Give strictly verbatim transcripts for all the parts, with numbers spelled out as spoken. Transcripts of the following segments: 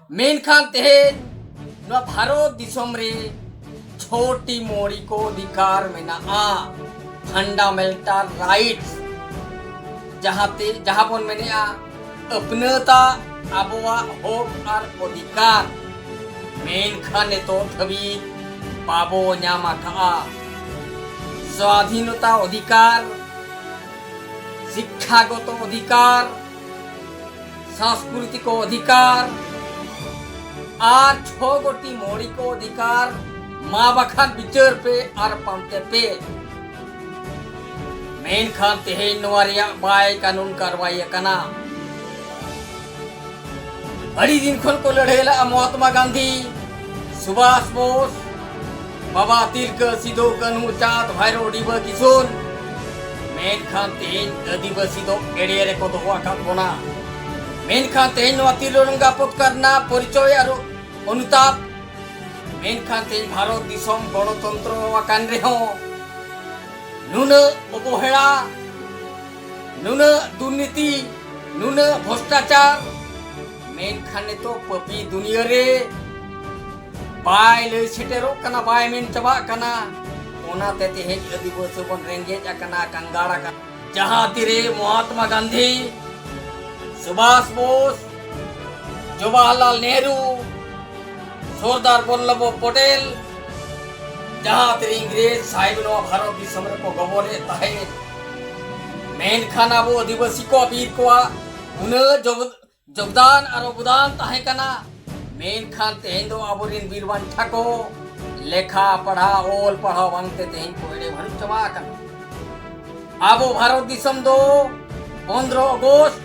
ᱢᱮᱱᱠᱷᱟᱱ ᱛᱮᱦᱮᱧ ᱱᱚᱣᱟ ᱵᱷᱟᱨᱚᱛ ᱫᱤᱥᱚᱢ ᱨᱮ ᱪᱷᱚᱴᱤ ᱢᱚᱬᱤ ᱠᱚ ᱚᱫᱷᱤᱠᱟᱨ ᱢᱮᱱᱟᱜᱼᱟ, ᱯᱷᱟᱱᱰᱟᱢᱮᱱᱴᱟᱞ ᱨᱟᱭᱤᱴᱥ, ᱡᱟᱦᱟᱸᱛᱮ, ᱡᱟᱦᱟᱸ ᱵᱚᱱ ᱢᱮᱱᱮᱜᱼᱟ ᱟᱹᱯᱱᱟᱹᱛᱟᱜ ᱟᱵᱚᱣᱟᱜ ᱦᱚᱠ ᱟᱨ ᱚᱫᱷᱤᱠᱟᱨ, ᱢᱮᱱᱠᱷᱟᱱ ᱱᱤᱛᱚᱜ ᱫᱷᱟᱹᱵᱤᱡ ᱵᱟᱵᱚ ᱧᱟᱢ ᱟᱠᱟᱫᱼᱟ᱾ ᱥᱣᱟᱫᱷᱤᱱᱚᱛᱟ ᱚᱫᱷᱤᱠᱟᱨ, ᱥᱤᱠᱠᱷᱟᱜᱚᱛᱚ ᱚᱫᱷᱤᱠᱟᱨ, ᱥᱟᱝᱥᱠᱨᱤᱛᱤᱠ ᱚᱫᱷᱤᱠᱟᱨ ᱟᱨ ᱪᱷᱚ ᱜᱚᱴᱤ ᱢᱳᱣᱞᱤᱠ ᱚᱫᱷᱤᱠᱟᱨ ᱢᱟ ᱵᱟᱠᱷᱟᱱ ᱵᱤᱪᱟᱹᱨ ᱯᱮ ᱟᱨ ᱯᱟᱱᱛᱮ ᱯᱮ᱾ ᱢᱮᱱᱠᱷᱟᱱ ᱛᱮᱦᱮᱧ ᱱᱚᱣᱟ ᱨᱮᱭᱟᱜ ᱵᱟᱭ ᱠᱟᱹᱱᱩᱱ ᱠᱟᱨᱣᱟᱭ ᱟᱠᱟᱱᱟ᱾ ᱟᱹᱰᱤ ᱫᱤᱱ ᱠᱷᱚᱱ ᱠᱚ ᱞᱟᱹᱲᱦᱟᱹᱭ ᱞᱟᱜᱼᱟ ᱢᱚᱦᱟᱛᱢᱟ ᱜᱟᱱᱫᱷᱤ, ᱥᱩᱵᱷᱟᱥ ᱵᱳᱥ, ᱵᱟᱵᱟ ᱛᱤᱞᱠᱟᱹ, ᱥᱤᱫᱩ, ᱠᱟᱹᱱᱦᱩ, ᱪᱟᱸᱫᱽ, ᱵᱷᱟᱭᱨᱳ, ᱰᱤᱵᱟᱹ, ᱠᱤᱥᱩᱱ᱾ ᱢᱮᱱᱠᱷᱟᱱ ᱛᱮᱦᱮᱧ ᱟᱹᱫᱤᱵᱟᱹᱥᱤ ᱫᱚ ᱮᱲᱮ ᱨᱮᱠᱚ ᱫᱚᱦᱚ ᱟᱠᱟᱫ ᱵᱚᱱᱟ᱾ ᱢᱮᱱᱠᱷᱟᱱ ᱛᱮᱦᱮᱧ ᱱᱚᱣᱟ ᱛᱤᱨᱞᱟᱹ ᱨᱚᱝᱜᱟ ᱯᱚᱛᱠᱟ ᱨᱮᱱᱟᱜ ᱯᱚᱨᱤᱪᱚᱭ ᱟᱨ ᱚᱱᱩᱛᱟᱯ, ᱢᱮᱱᱠᱷᱟᱱ ᱛᱮᱦᱮᱧ ᱵᱷᱟᱨᱚᱛ ᱫᱤᱥᱚᱢ ᱜᱚᱬᱚᱛᱚᱱᱛᱨᱚ ᱟᱠᱟᱱ ᱨᱮᱦᱚᱸ ᱱᱩᱱᱟᱹᱜ ᱚᱵᱚᱦᱮᱲᱟ, ᱱᱩᱱᱟᱹᱜ ᱫᱩᱨᱱᱤᱛᱤ, ᱱᱩᱱᱟᱹᱜ ᱵᱷᱨᱚᱥᱴᱟᱪᱟᱨ, ᱢᱮᱱᱠᱷᱟᱱ ᱱᱤᱛᱚᱜ ᱯᱟᱹᱯᱤ ᱫᱩᱱᱤᱭᱟᱹ ᱨᱮ ᱵᱟᱭ ᱞᱟᱹᱭ ᱥᱮᱴᱮᱨᱚᱜ ᱠᱟᱱᱟ, ᱵᱟᱭ ᱢᱮᱱ ᱪᱟᱵᱟᱜ ᱠᱟᱱᱟ᱾ ᱚᱱᱟᱛᱮ ᱛᱮᱦᱮᱧ ᱟᱹᱫᱤᱵᱟᱹᱥᱤ ᱵᱚᱱ ᱨᱮᱸᱜᱮᱡ ᱟᱠᱟᱱᱟ, ᱠᱟᱝᱜᱟᱲ ᱟᱠᱟᱱᱟ᱾ ᱡᱟᱦᱟᱸ ᱛᱤᱨᱮ ᱢᱚᱦᱟᱛᱢᱟ ᱜᱟᱱᱫᱷᱤ, ᱥᱩᱵᱷᱟᱥ ᱵᱳᱥ, ᱡᱚᱣᱟᱦᱚᱨᱞᱟᱞ ᱱᱮᱦᱨᱩ, ᱥᱚᱨᱫᱟᱨ ᱵᱚᱞᱞᱚᱵᱷ ᱯᱚᱴᱮᱞ, ᱡᱟᱦᱟᱸ ᱛᱤᱨᱮ ᱤᱝᱨᱮᱡᱽ ᱥᱟᱦᱮᱵ ᱱᱚᱣᱟ ᱵᱷᱟᱨᱚᱛ ᱫᱤᱥᱚᱢ ᱨᱮᱠᱚ ᱜᱚᱵᱚᱞᱮᱫ ᱛᱟᱦᱮᱸᱫ, ᱢᱮᱱᱠᱷᱟᱱ ᱟᱵᱚ ᱟᱹᱫᱤᱵᱟᱹᱥᱤ ᱠᱚ ᱵᱤᱨ ᱠᱚᱣᱟᱜ ᱩᱱᱟᱹᱜ ᱡᱚᱜ-, ᱡᱳᱜᱽᱫᱟᱱ ᱟᱨ ᱚᱵᱚᱫᱟᱱ ᱛᱟᱦᱮᱸ ᱠᱟᱱᱟ᱾ ᱢᱮᱱᱠᱷᱟᱱ ᱛᱮᱦᱮᱧ ᱫᱚ ᱟᱵᱚᱨᱮᱱ ᱵᱤᱨ ᱵᱟᱱᱴᱟ ᱠᱚ ᱞᱮᱠᱷᱟ ᱯᱟᱲᱦᱟᱣ, ᱚᱞ ᱯᱟᱲᱦᱟᱣ ᱵᱟᱝᱛᱮ ᱛᱮᱦᱮᱧ ᱠᱚ ᱮᱲᱮ ᱵᱷᱟᱹᱲᱩᱡ ᱪᱟᱵᱟ ᱟᱠᱟᱱᱟ᱾ ᱟᱵᱚ ᱵᱷᱟᱨᱚᱛ ᱫᱤᱥᱚᱢ ᱫᱚ ᱯᱚᱱᱫᱽᱨᱚ ᱟᱜᱚᱥᱴ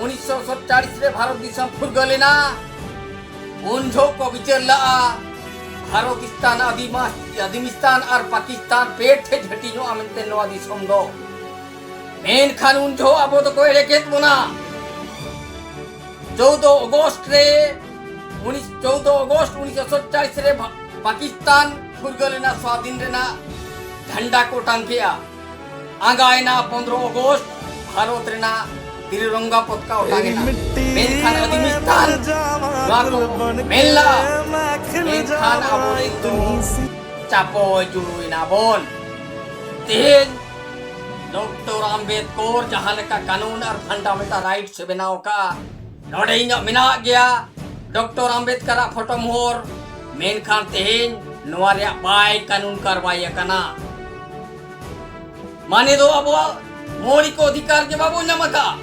ᱩᱱᱤᱥᱥᱚ ᱥᱟᱛᱪᱟᱞᱤᱥ ᱨᱮ ᱵᱷᱟᱨᱚᱛ ᱫᱤᱥᱚᱢ ᱯᱷᱩᱨᱜᱟᱹᱞ ᱮᱱᱟ᱾ ᱩᱱ ᱡᱚᱦᱚᱜ ᱠᱚ ᱵᱤᱪᱟᱹᱨ ᱞᱟᱜᱼᱟ, ᱵᱷᱟᱨᱚᱛᱤᱥᱛᱟᱱ, ᱟᱫᱤᱢᱟ-, ᱟᱫᱤᱢᱤᱥᱛᱟᱱ ᱟᱨ ᱯᱟᱠᱤᱥᱛᱟᱱ ᱯᱮ ᱴᱷᱮᱡ ᱦᱟᱹᱴᱤᱧᱚᱜᱼᱟ ᱢᱮᱱᱛᱮ ᱱᱚᱣᱟ ᱫᱤᱥᱚᱢ ᱫᱚ᱾ ᱢᱮᱱᱠᱷᱟᱱ ᱩᱱ ᱡᱚᱦᱚᱜ ᱟᱵᱚ ᱫᱚᱠᱚ ᱮᱲᱮ ᱠᱮᱫ ᱵᱚᱱᱟ᱾ ᱪᱳᱫᱚ ᱟᱜᱚᱥᱴ ᱨᱮ, ᱩᱱᱤᱥ, ᱪᱳᱫᱚ ᱟᱜᱚᱥᱴ ᱩᱱᱤᱥᱥᱚ ᱥᱟᱛᱪᱟᱞᱤᱥ ᱨᱮ ᱵᱷᱟ-, ᱯᱟᱠᱤᱥᱛᱟᱱ ᱯᱷᱩᱨᱜᱟᱹᱞ ᱮᱱᱟ, ᱥᱣᱟᱫᱷᱤᱱ ᱨᱮᱱᱟᱜ ᱡᱷᱟᱱᱰᱟ ᱠᱚ ᱚᱴᱟᱝ ᱠᱮᱜᱼᱟ᱾ ᱟᱸᱜᱟᱭᱮᱱᱟ ᱯᱚᱱᱫᱽᱨᱚ ᱟᱜᱚᱥᱴ, ᱵᱷᱟᱨᱚᱛ ᱨᱮᱱᱟᱜ ᱛᱤᱨᱚᱝᱜᱟ ᱯᱚᱛᱠᱟ ᱚᱴᱟᱝ ᱮᱱᱟ᱾ ᱢᱮᱱᱠᱷᱟᱱ ᱟᱹᱫᱤᱢᱤᱥᱛᱟᱱ, ᱱᱚᱣᱟ ᱠᱚ ᱢᱮᱱ ᱞᱟᱜᱼᱟ᱾ ᱢᱮᱱᱠᱷᱟᱱ ᱟᱵᱚ ᱱᱤᱛᱚᱜ ᱪᱟᱯᱚ ᱡᱩᱲᱩᱭ ᱱᱟᱵᱚᱱ᱾ ᱛᱮᱦᱮᱧ ᱰᱚᱠᱴᱚᱨ ᱟᱢᱵᱮᱫᱠᱚᱨ ᱡᱟᱦᱟᱸ ᱞᱮᱠᱟ ᱠᱟᱹᱱᱩᱱ ᱟᱨ ᱯᱷᱟᱱᱰᱟᱢᱮᱱᱴᱟᱞ ᱨᱟᱭᱤᱴᱥ ᱮ ᱵᱮᱱᱟᱣ ᱟᱠᱟᱫᱼᱟ, ᱱᱚᱰᱮ ᱤᱧᱟᱹᱜ ᱢᱮᱱᱟᱜ ᱜᱮᱭᱟ ᱰᱚᱠᱴᱚᱨ ᱟᱢᱵᱮᱫᱠᱟᱨᱟᱜ ᱯᱷᱳᱴᱳ ᱢᱳᱦᱚᱨ᱾ ᱢᱮᱱᱠᱷᱟᱱ ᱛᱮᱦᱮᱧ ᱱᱚᱣᱟ ᱨᱮᱭᱟᱜ ᱵᱟᱭ ᱠᱟᱹᱱᱩᱱ ᱠᱟᱨᱵᱟᱭ ᱟᱠᱟᱱᱟ᱾ ᱢᱟᱱᱮ ᱫᱚ ᱟᱵᱚᱣᱟᱜ ᱢᱳᱣᱞᱤᱠ ᱚᱫᱷᱤᱠᱟᱨ ᱜᱮ ᱵᱟᱵᱚ ᱧᱟᱢ ᱟᱠᱟᱫᱼᱟ᱾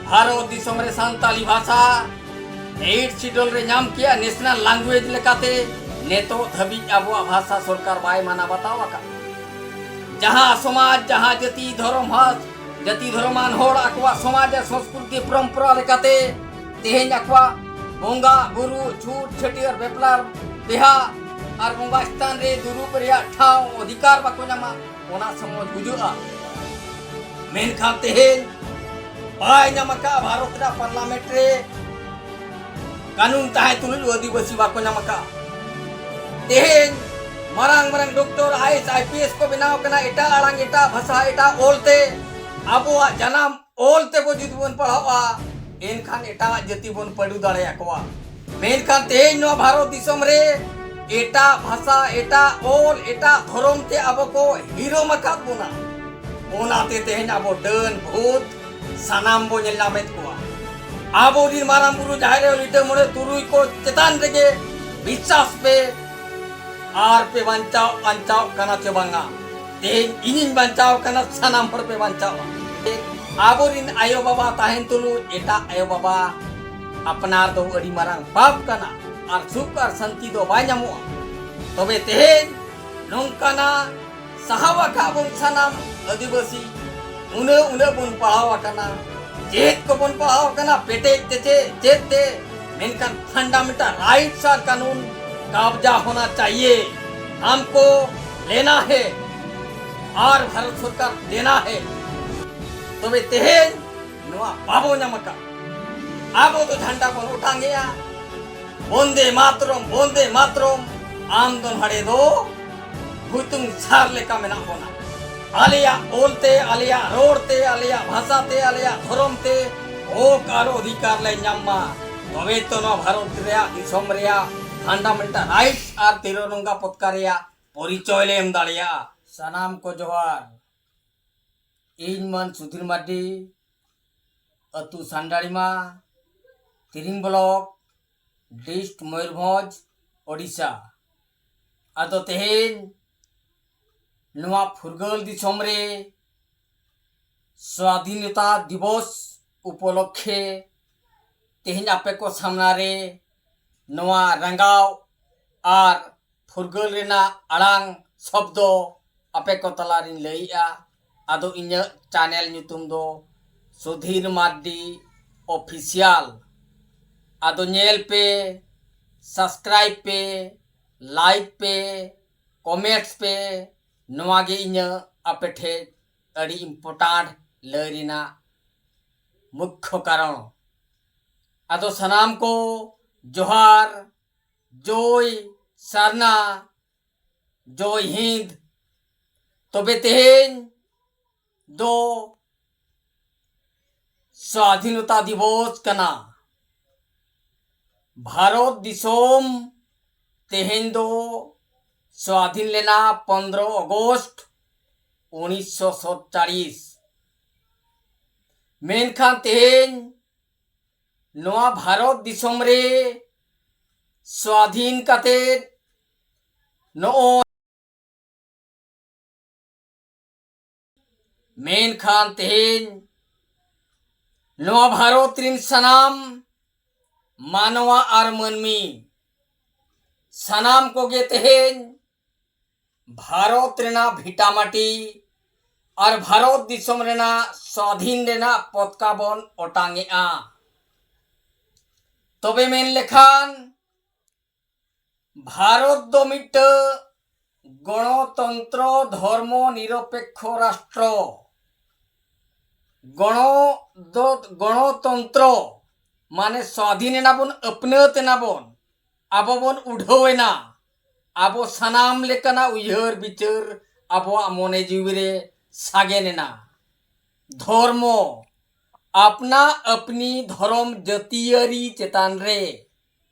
ᱵᱷᱟᱨᱚᱛ ᱫᱤᱥᱚᱢ ᱨᱮ ᱥᱟᱱᱛᱟᱞᱤ ᱵᱷᱟᱥᱟ ᱮᱭᱤᱴ ᱥᱤᱰᱚᱞ ᱨᱮ ᱧᱟᱢ ᱠᱮᱜᱼᱟ ᱱᱮᱥᱱᱟᱞ ᱞᱟᱝᱜᱩᱭᱮᱡᱽ ᱞᱮᱠᱟᱛᱮ᱾ ᱱᱤᱛᱚᱜ ᱫᱷᱟᱹᱵᱤᱡ ᱟᱵᱚᱣᱟᱜ ᱵᱷᱟᱥᱟ ᱥᱚᱨᱠᱟᱨ ᱵᱟᱭ ᱢᱟᱱᱟᱣ ᱵᱟᱛᱟᱣ ᱟᱠᱟᱫ᱾ ᱡᱟᱦᱟᱸ ᱥᱚᱢᱟᱡᱽ, ᱡᱟᱦᱟᱸ ᱡᱟᱹᱛᱤ, ᱫᱷᱚᱨᱚᱢ ᱦᱟᱥ, ᱡᱟᱹᱛᱤ ᱫᱷᱚᱨᱚᱢᱟᱱ ᱦᱚᱲ ᱟᱠᱚᱣᱟᱜ ᱥᱚᱢᱟᱡᱽ ᱟᱨ ᱥᱚᱝᱥᱠᱨᱤᱛᱤ ᱯᱚᱨᱚᱢᱯᱚᱨᱟ ᱞᱮᱠᱟᱛᱮ ᱛᱮᱦᱮᱧ ᱟᱠᱚᱣᱟᱜ ᱵᱚᱸᱜᱟ ᱵᱩᱨᱩ, ᱪᱷᱩᱛ, ᱪᱷᱟᱹᱴᱭᱟᱹᱨ, ᱵᱮᱯᱞᱟ, ᱵᱤᱦᱟ ᱟᱨ ᱵᱚᱸᱜᱟ ᱥᱛᱷᱟᱱ ᱨᱮ ᱫᱩᱲᱩᱵ ᱨᱮᱭᱟᱜ ᱴᱷᱟᱶ ᱚᱫᱷᱤᱠᱟᱨ ᱵᱟᱠᱚ ᱧᱟᱢᱟ, ᱚᱱᱟ ᱥᱚᱢᱚᱭ ᱵᱩᱡᱷᱟᱹᱜᱼᱟ᱾ ᱢᱮᱱᱠᱷᱟᱱ ᱛᱮᱦᱮᱧ ᱵᱟᱭ ᱧᱟᱢ ᱟᱠᱟᱫᱼᱟ ᱵᱷᱟᱨᱚᱛ ᱨᱮᱱᱟᱜ ᱯᱟᱨᱞᱟᱢᱮᱱᱴ ᱨᱮ ᱠᱟᱹᱱᱩᱱ ᱛᱟᱦᱮᱸ ᱛᱩᱞᱩᱡ ᱟᱹᱫᱤᱵᱟᱹᱥᱤ ᱵᱟᱠᱚ ᱧᱟᱢ ᱟᱠᱟᱫᱼᱟ᱾ ᱛᱮᱦᱮᱧ ᱢᱟᱨᱟᱝ ᱢᱟᱨᱟᱝ ᱰᱚᱠᱴᱚᱨ, ᱟᱭᱮᱥ, ᱟᱭᱯᱤᱮᱥ ᱠᱚ ᱵᱮᱱᱟᱣ ᱠᱟᱱᱟ ᱮᱴᱟᱜ ᱟᱲᱟᱝ, ᱮᱴᱟᱜ ᱵᱷᱟᱥᱟ, ᱮᱴᱟᱜ ᱚᱞ ᱛᱮ᱾ ᱟᱵᱚᱣᱟᱜ ᱡᱟᱱᱟᱢ ᱚᱞ ᱛᱮᱵᱚ ᱡᱩᱫᱤ ᱵᱚᱱ ᱯᱟᱲᱦᱟᱣᱟ, ᱮᱱᱠᱷᱟᱱ ᱮᱴᱟᱜ ᱡᱟᱹᱛᱤ ᱵᱚᱱ ᱯᱟᱹᱰᱩ ᱫᱟᱲᱮᱭᱟᱠᱚᱣᱟ᱾ ᱢᱮᱱᱠᱷᱟᱱ ᱛᱮᱦᱮᱧ ᱱᱚᱣᱟ ᱵᱷᱟᱨᱚᱛ ᱫᱤᱥᱚᱢ ᱨᱮ ᱮᱴᱟᱜ ᱵᱷᱟᱥᱟ, ᱮᱴᱟᱜ ᱚᱞ, ᱮᱴᱟᱜ ᱫᱷᱚᱨᱚᱢ ᱛᱮ ᱟᱵᱚ ᱠᱚ ᱦᱤᱨᱚᱢ ᱟᱠᱟᱫ ᱵᱚᱱᱟ᱾ ᱚᱱᱟᱛᱮ ᱛᱮᱦᱮᱧ ᱟᱵᱚ ᱰᱟᱹᱱ, ᱵᱷᱩᱛ, ᱥᱟᱱᱟᱢ ᱵᱚ ᱧᱮᱞ ᱧᱟᱢᱮᱫ ᱠᱚᱣᱟ᱾ ᱟᱵᱚᱨᱤᱱ ᱢᱟᱨᱟᱝ ᱵᱩᱨᱩ, ᱡᱟᱦᱮᱨ ᱟᱭᱳ, ᱞᱤᱴᱟᱹ ᱢᱚᱬᱮ ᱛᱩᱨᱩᱭ ᱠᱚ ᱪᱮᱛᱟᱱ ᱨᱮᱜᱮ ᱵᱤᱥᱥᱟᱥ ᱯᱮ᱾ ᱟᱨ ᱯᱮ ᱵᱟᱧᱪᱟᱣ, ᱵᱟᱧᱪᱟᱣ ᱠᱟᱱᱟ ᱪᱮ ᱵᱟᱝᱟ? ᱛᱮᱦᱮᱧ ᱤᱧᱤᱧ ᱵᱟᱧᱪᱟᱣ ᱠᱟᱱᱟ, ᱥᱟᱱᱟᱢ ᱦᱚᱲ ᱯᱮ ᱵᱟᱧᱪᱟᱣᱟ᱾ ᱟᱵᱚᱨᱤᱱ ᱟᱭᱳ ᱵᱟᱵᱟ ᱛᱟᱦᱮᱱ ᱛᱩᱞᱩᱡ ᱮᱴᱟᱜ ᱟᱭᱳ ᱵᱟᱵᱟ ᱟᱯᱱᱟᱨ ᱫᱚ ᱟᱹᱰᱤ ᱢᱟᱨᱟᱝ ᱯᱟᱯ ᱠᱟᱱᱟ ᱟᱨ ᱥᱩᱠ ᱟᱨ ᱥᱟᱱᱛᱤ ᱫᱚ ᱵᱟᱭ ᱧᱟᱢᱚᱜᱼᱟ᱾ ᱛᱚᱵᱮ ᱛᱮᱦᱮᱧ ᱱᱚᱝᱠᱟᱱᱟᱜ ᱥᱟᱦᱟᱣ ᱟᱠᱟᱫ ᱵᱚᱱ ᱥᱟᱱᱟᱢ ᱟᱹᱫᱤᱵᱟᱹᱥᱤ, ᱩᱱᱟᱹᱜ ᱩᱱᱟᱹᱜ ᱵᱚᱱ ᱯᱟᱲᱦᱟᱣ ᱟᱠᱟᱱᱟ, ᱪᱮᱫ ᱠᱚᱵᱚᱱ ᱯᱟᱲᱦᱟᱣ ᱟᱠᱟᱱᱟ, ᱯᱮᱴᱮᱡ ᱛᱮ ᱪᱮᱫ, ᱪᱮᱫ ᱛᱮ, ᱢᱮᱱᱠᱷᱟᱱ ᱯᱷᱟᱱᱰᱟᱢᱮᱱᱴᱟᱞ ᱨᱟᱭᱤᱴᱥ ᱟᱨ ᱠᱟᱹᱱᱩᱱ ᱠᱟᱵᱡᱟ ᱦᱳᱱᱟ ᱪᱟᱦᱤᱭᱮ, ᱦᱟᱢᱠᱳ ᱞᱮᱱᱟ ᱦᱮ, ᱟᱨ ᱵᱷᱟᱨᱚᱛ ᱥᱚᱨᱠᱟᱨ ᱫᱮᱱᱟ ᱦᱮ᱾ ᱛᱚᱵᱮ ᱛᱮᱦᱮᱧ ᱱᱚᱣᱟ ᱵᱟᱵᱚ ᱧᱟᱢ ᱟᱠᱟᱫ᱾ ᱟᱵᱚ ᱫᱚ ᱡᱷᱟᱱᱰᱟ ᱵᱚᱱ ᱚᱴᱟᱝ ᱮᱜᱼᱟ, ᱵᱚᱱᱫᱮ ᱢᱟᱛᱨᱚᱢ, ᱵᱚᱱᱫᱮ ᱢᱟᱛᱨᱚᱢ᱾ ᱟᱢ ᱫᱚ ᱱᱚᱰᱮ ᱫᱚ ᱵᱷᱩᱛᱩᱝ ᱥᱟᱨ ᱞᱮᱠᱟ ᱢᱮᱱᱟᱜ ᱵᱚᱱᱟ᱾ ᱟᱞᱮᱭᱟᱜ ᱚᱞ ᱛᱮ, ᱟᱞᱮᱭᱟᱜ ᱨᱚᱲ ᱛᱮ, ᱟᱞᱮᱭᱟᱜ ᱵᱷᱟᱥᱟ ᱛᱮ, ᱟᱞᱮᱭᱟᱜ ᱫᱷᱚᱨᱚᱢ ᱛᱮ ᱦᱚᱠ ᱟᱨ ᱚᱫᱷᱤᱠᱟᱨ ᱞᱮ ᱧᱟᱢ ᱢᱟ᱾ ᱛᱚᱵᱮ ᱛᱚ ᱱᱚᱣᱟ ᱵᱷᱟᱨᱚᱛ ᱨᱮᱭᱟᱜ ᱫᱤᱥᱚᱢ ᱨᱮᱭᱟᱜ ᱯᱷᱟᱱᱰᱟᱢᱮᱱᱴᱟᱞ ᱨᱟᱭᱤᱴᱥ ᱟᱨ ᱛᱤᱨᱚᱱᱜᱟ ᱯᱚᱛᱠᱟ ᱨᱮᱭᱟᱜ ᱯᱚᱨᱤᱪᱚᱭ ᱞᱮ ᱮᱢ ᱫᱟᱲᱮᱭᱟᱜᱼᱟ᱾ ᱥᱟᱱᱟᱢ ᱠᱚ ᱡᱚᱦᱟᱨ᱾ ᱤᱧ ᱢᱟᱹᱱ ᱥᱩᱫᱷᱤᱨ ᱢᱟᱨᱰᱤ, ᱟᱹᱛᱩ ᱥᱟᱱᱰᱟᱲᱤᱢᱟ, ᱛᱤᱨᱤᱝ ᱵᱞᱚᱠ, ᱰᱤᱥᱴ ᱢᱚᱭᱩᱨᱵᱷᱚᱸᱡᱽ, ᱳᱰᱤᱥᱟ᱾ ᱟᱫᱚ ᱛᱮᱦᱮᱧ ᱱᱚᱣᱟ ᱯᱷᱩᱨᱜᱟᱹᱞ ᱫᱤᱥᱚᱢ ᱨᱮ ᱥᱣᱟᱫᱷᱤᱱᱚᱛᱟ ᱫᱤᱵᱚᱥ ᱩᱯᱚᱞᱚᱠᱠᱷᱮ ᱛᱮᱦᱮᱧ ᱟᱯᱮ ᱠᱚ ᱥᱟᱢᱱᱟ ᱨᱮ ᱱᱚᱣᱟ ᱨᱟᱸᱜᱟᱣ ᱟᱨ ᱯᱷᱩᱨᱜᱟᱹᱞ ᱨᱮᱱᱟᱜ ᱟᱲᱟᱝ ᱥᱚᱵᱫᱚ ᱟᱯᱮ ᱠᱚ ᱛᱟᱞᱟᱨᱤᱧ ᱞᱟᱹᱭᱮᱜᱼᱟ᱾ ᱟᱫᱚ ᱤᱧᱟᱹᱜ ᱪᱮᱱᱮᱞ ᱧᱩᱛᱩᱢ ᱫᱚ ᱥᱩᱫᱷᱤᱨ ᱢᱟᱨᱰᱤ ᱚᱯᱷᱤᱥᱤᱭᱟᱞ᱾ ᱟᱫᱚ ᱧᱮᱞ ᱯᱮ, ᱥᱟᱵᱥᱠᱨᱟᱭᱤᱵ ᱯᱮ, ᱞᱟᱭᱤᱠ ᱯᱮ, ᱠᱚᱢᱮᱱᱴᱥ ᱯᱮ᱾ ᱱᱚᱣᱟ ᱜᱮ ᱤᱧᱟᱹᱜ ᱟᱯᱮ ᱴᱷᱮᱡ ᱟᱹᱰᱤ ᱤᱢᱯᱚᱨᱴᱟᱱᱴ ᱞᱟᱹᱭ ᱨᱮᱱᱟᱜ ᱢᱩᱠᱠᱷᱚ ᱠᱟᱨᱚᱱ᱾ ᱟᱫᱚ ᱥᱟᱱᱟᱢ ᱠᱚ ᱡᱚᱦᱟᱨ, ᱡᱚᱭ ᱥᱟᱨᱱᱟ, ᱡᱚᱭ ᱦᱤᱱᱫ᱾ ᱛᱚᱵᱮ ᱛᱮᱦᱮᱧ ᱫᱚ ᱥᱣᱟᱫᱷᱤᱱᱚᱛᱟ ᱫᱤᱵᱚᱥ ᱠᱟᱱᱟ᱾ ᱵᱷᱟᱨᱚᱛ ᱫᱤᱥᱚᱢ ᱛᱮᱦᱮᱧ ᱫᱚ ᱥᱣᱟᱫᱷᱤᱱ ᱞᱮᱱᱟ ᱯᱚᱱᱫᱽᱨᱚ ᱟᱜᱚᱥᱴ ᱩᱱᱤᱥᱥᱚ ᱥᱟᱛᱪᱟᱲᱤᱥ᱾ ᱢᱮᱱᱠᱷᱟᱱ ᱛᱮᱦᱮᱧ ᱱᱚᱣᱟ ᱵᱷᱟᱨᱚᱛ ᱫᱤᱥᱚᱢ ᱨᱮ ᱥᱣᱟᱫᱷᱤᱱ ᱠᱟᱛᱮ ᱱᱚᱜᱼᱚᱭ ᱢᱮᱱᱠᱷᱟᱱ ᱛᱮᱦᱮᱧ ᱱᱚᱣᱟ ᱵᱷᱟᱨᱚᱛ ᱨᱤᱱ ᱥᱟᱱᱟᱢ ᱢᱟᱱᱣᱟ ᱟᱨ ᱢᱟᱹᱱᱢᱤ ᱥᱟᱱᱟᱢ ᱠᱚᱜᱮ ᱛᱮᱦᱮᱧ ᱵᱷᱟᱨᱚᱛ ᱨᱮᱱᱟᱜ ᱵᱷᱤᱴᱟᱢᱟᱴᱤ ᱟᱨ ᱵᱷᱟᱨᱚᱛ ᱫᱤᱥᱚᱢ ᱨᱮᱱᱟᱜ ᱥᱣᱟᱫᱷᱤᱱ ᱨᱮᱱᱟᱜ ᱯᱚᱛᱠᱟ ᱵᱚᱱ ᱚᱴᱟᱝᱮᱜᱼᱟ᱾ ᱛᱚᱵᱮ ᱢᱮᱱ ᱞᱮᱠᱷᱟᱱ ᱵᱷᱟᱨᱚᱛ ᱫᱚ ᱢᱤᱫᱴᱟᱹᱝ ᱜᱚᱬᱚᱛᱚᱱᱛᱨᱚ ᱫᱷᱚᱨᱢᱚ ᱱᱤᱨᱚᱯᱮᱠᱠᱷᱚ ᱨᱟᱥᱴᱨᱚ᱾ ᱜᱚᱬᱚ ᱫᱚ, ᱜᱚᱬᱚᱛᱚᱱᱛᱨᱚ ᱢᱟᱱᱮ ᱥᱣᱟᱫᱷᱤᱱ ᱮᱱᱟᱵᱚᱱ, ᱟᱹᱯᱱᱟᱹᱛ ᱮᱱᱟᱵᱚᱱ, ᱟᱵᱚ ᱵᱚᱱ ᱩᱰᱷᱟᱹᱣ ᱮᱱᱟ᱾ ᱟᱵᱚ ᱥᱟᱱᱟᱢ ᱞᱮᱠᱟᱱᱟᱜ ᱩᱭᱦᱟᱹᱨ ᱵᱤᱪᱟᱹᱨ ᱟᱵᱚᱣᱟᱜ ᱢᱚᱱᱮ ᱡᱤᱣᱤ ᱨᱮ ᱥᱟᱜᱮᱱ ᱮᱱᱟ᱾ ᱫᱷᱚᱨᱢᱚ, ᱟᱯᱱᱟ ᱟᱯᱱᱤ ᱫᱷᱚᱨᱚᱢ ᱡᱟᱹᱛᱤᱭᱟᱹᱨᱤ ᱪᱮᱛᱟᱱ ᱨᱮ,